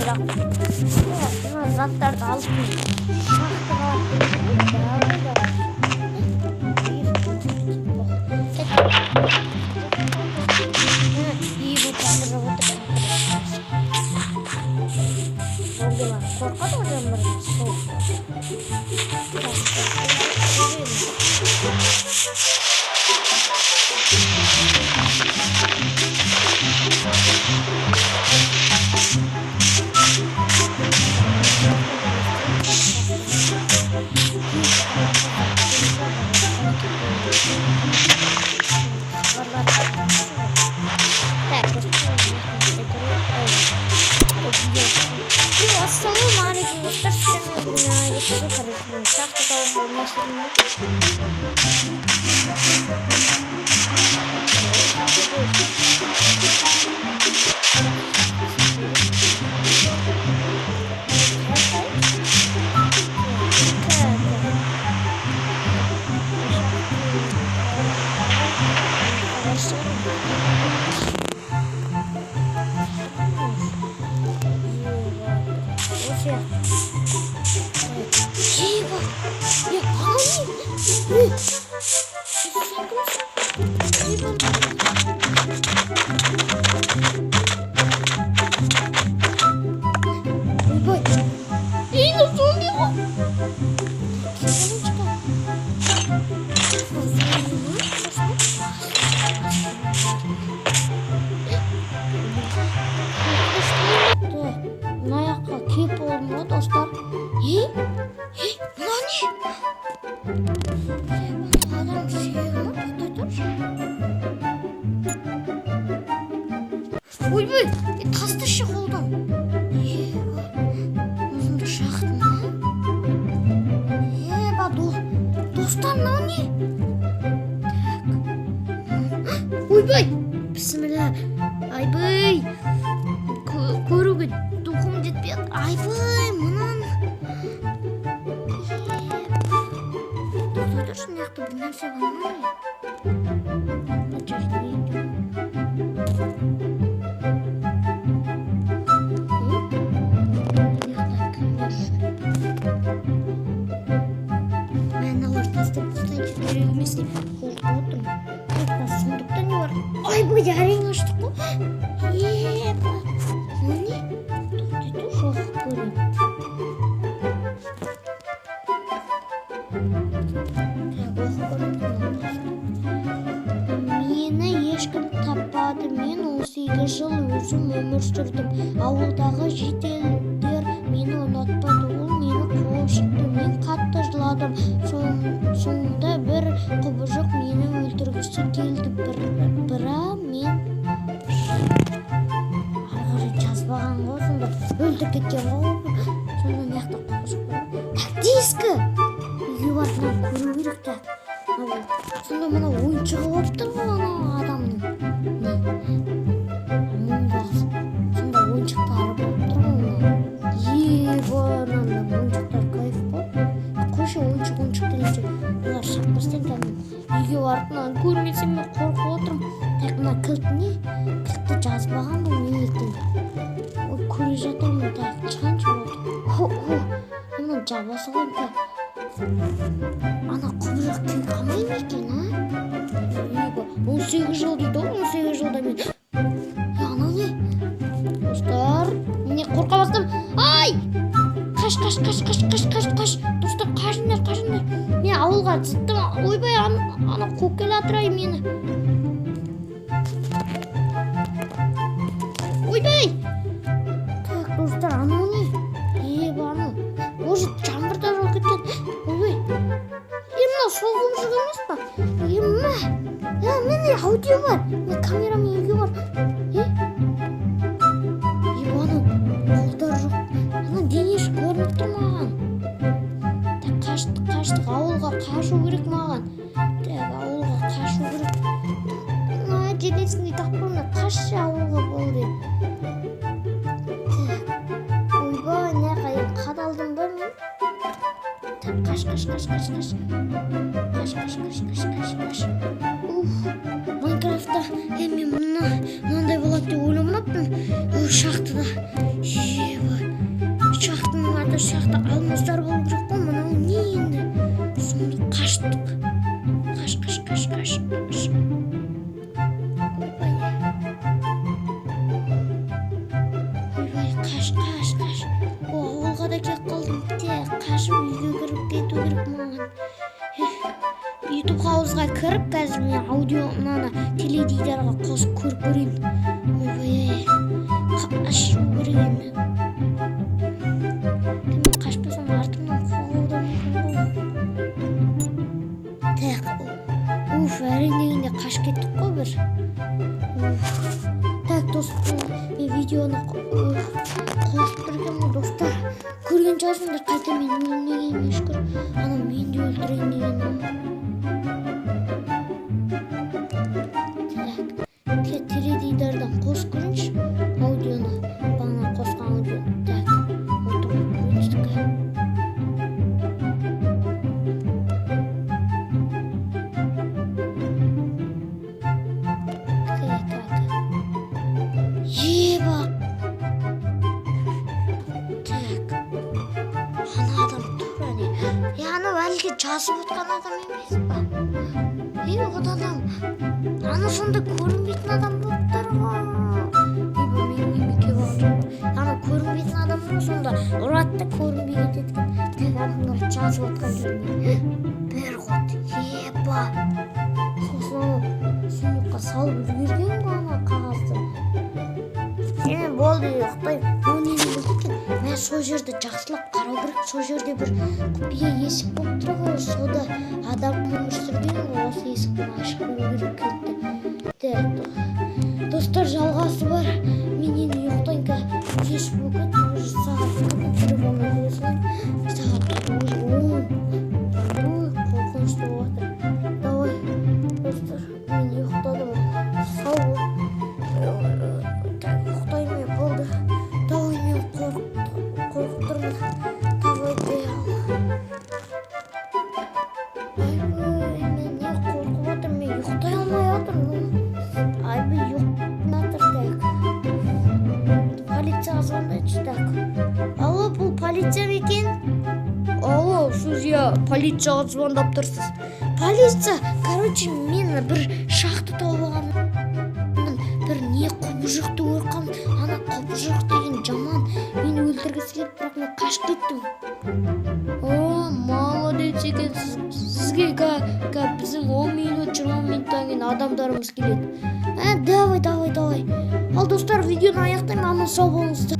Бірақ мына заттарды алып мен шахтаға барып. И бұл жаңбыр жауып отыр. Зомбилар қорқады ғой жаңбырдан, суық. Так, ассалаумағалейкум, достар! Сіздермен бүгін короче, мен шахта тауып ойнайсыздар. Еба! Е, анау не? Е, сен кімсің? Еба! Ойбай! Ей, мынау зомби ғой! Келіңші. Зомби ма? Мына жаққа кеп болдым ғой, достар. Е, е, мына не? Адам сүйегі ма? Тоқтай тұршы. Ойбай, тасташы қолдан. Еба, мұзымды шақтым ма? Еба, достар, мынау не? Так. Ойбай, бісміллә. Айбай, көруге духым жетпей жатыр. Айбай, мынаны. Тоқтай тұршы, мына жақта бір нәрсе бар ма? Мына жерде не бар? Мына жақта кімдер жүр? Мен мыналарды тастап тастайыншы, керек емес деп қорқып отырмын. Так, мына сундукта не бар? Ойбай, әрең аштық қой. Еба, мынау не? Тоқтай тұршы, оқып көрейін. Так, оқып көрейін мынаны. Мені ешкім таппады. Мен 18 жыл өзім өмір сүрдім. Ауылдағы жителдер мені ұнатпады. Ол мені қуып шықты. Мен қатты жыладым. Соңында бір құбыжық мені өлтіргісі келді. Бірақ мен ары қарай жазбаған ғой, сонда өлтіріп кеткен ғой. Сонда мына жақта құбыжық бар ма? Так, дискі. Үйге барып мынаны көру керек. Так. Мынау сонда мына ойыншығы болып тұр ғой анау адамның. Не? Амонгас. Сонда ойыншықтары болып тұр ғой мынау. Еба, мынандай ойыншықтар кайф қой. Қойшы, ойыншық, ойыншық дегенше, бұлар шағып тастайын қазір. Үйге барып мынаны көрмесем, мен қорқып отырмын. Так, мына кілт не? Кілтті жазбаған, бұл не екен? Ой, көре жатырмын. Так, шығайыншы, болды. Хо, хо. Мына жаба салайын. Так. Ана құбыжық келіп қалмай ма екен, а? Еба, 18 жыл дейді ғой, 18 жылда мен. Е, анау не? Достар, не, қорқа бастадым. Ай! Қаш, қаш, қаш, қаш, қаш, қаш, қаш. Достар, қашыңдар, қашыңдар. Мен ауылға зыттым. Ойбай, ана қуып келе жатыр ай мені. Ойбай! Так, достар, анау не? Еба, анау. Уже жаңбыр да жауып кеткен. Ойбай. Е, мынау сол құбыжық емес па? Е, мә. Е, міне аудио бар. Міне камерамен үйге бар. Е? Е, анау қолдары жоқ. Ана денесі көрініп тұр маған. Так, қаштық, қаштық. Ауылға қашу керек маған. Так, ауылға қашу керек. Мына денесін тағып қойма. Қашшы ауылға, болды. Так. Ойбай, мына жаққа енді қадалдым ба мен? Так, қаш, қаш, қаш, қаш, қаш. Қаш, қаш, қаш, қаш, қаш, қаш. Уф, Майнкрафтта е, мен мынандай болады деп ойламаппын. Ой, шахтада. Еба. жақта алмаздар болу керек қой. Мынау не енді? Сұмдық, қаштық. Қаш, қаш, қаш, қаш, қаш. Ойбай, ойбай, қаш, қаш, қаш. О, ауылға да келіп қалдым. Те, қашып үйге кіріп кету керек маған. Ютуб хаусқа кіріп, қазір мен аудио мынаны теледидарға қосып көріп көрейін. Ойбай, қашу керек енді. Мен қашпасам, артымнан қуалауы да мүмкін ғой. Так, уф, әрең дегенде қашып кеттік қой бір. Уф. Так, достар, мен видеоны қосып тұр екенмін ғой, достар. Көрген шығарсыңдар, қайта мен өлмегеніме шүкір. Анау мені де өлтірейін деген. Так, теледидардан қосып көрейінші аудионы. Бағана қосқан аудионы. Так, отырып көрейінші. Так, так. Еба. Так. Ана адам тұр әне. Е, анау әлгі жазып отқан адам емес па? Е, одан адам. Ана сонда көрінбейтін адам болып тұр ғой. Ойбай, менің үйіме келіп алған жоқ қой. Ана көрінбейтін адам ғой сонда. Ұрады да, көрінбей кетеді екен. Так, адамдар жазып отқан жеріне. Бір қот. Еба. Сосын анау сундукқа салып үлгерген ғой ана қағазды. Е, болды, ұйықтаймын. Мынау нені білді екен? Мә, сол жерді жақсылап қарау керек. Сол жерде бір құпия есік болып тұр ғой. Сода адам өмір сүрген ғой. Осы есіктен ашып көру керек кілтті. Так, достар, жалғасы бар. Мен енді ұйықтайын, қазір кеш болып кетті. Уже сағат қандай, телефоннан көре салайын. Сағат уже 10. Ой, қорқынышты болып жатыр. Давай, достар, мен ұйықтадым. Сау бол. Так, ұйықтаймын мен, болды. Давай, мен қорқып тұрмын. Давай, де. Айбай, мен не қорқып жатырмын, мен ұйықтай алмай жатырмын. Айбай, ұйықтап жатыр. Так. Полицияға звондайыншы, так. Алло, бұл полиция ма екен? Алло, сіз, иә, полицияға звондап тұрсыз. Полиция, короче, мен бір шахта тауып алғанмын. Бір не құбыжықты көріп қалдым. Ана құбыжық деген жаман, мені өлтіргісі келді, бірақ мен қашып кеттім. О, молодец екенсіз. Сізге біздің 10 минут, 20 минуттан кейін адамдарымыз келеді. Ә, давай, давай, давай. Ал, достар, видеоны аяқтаймын. Аман сау болыңыздар.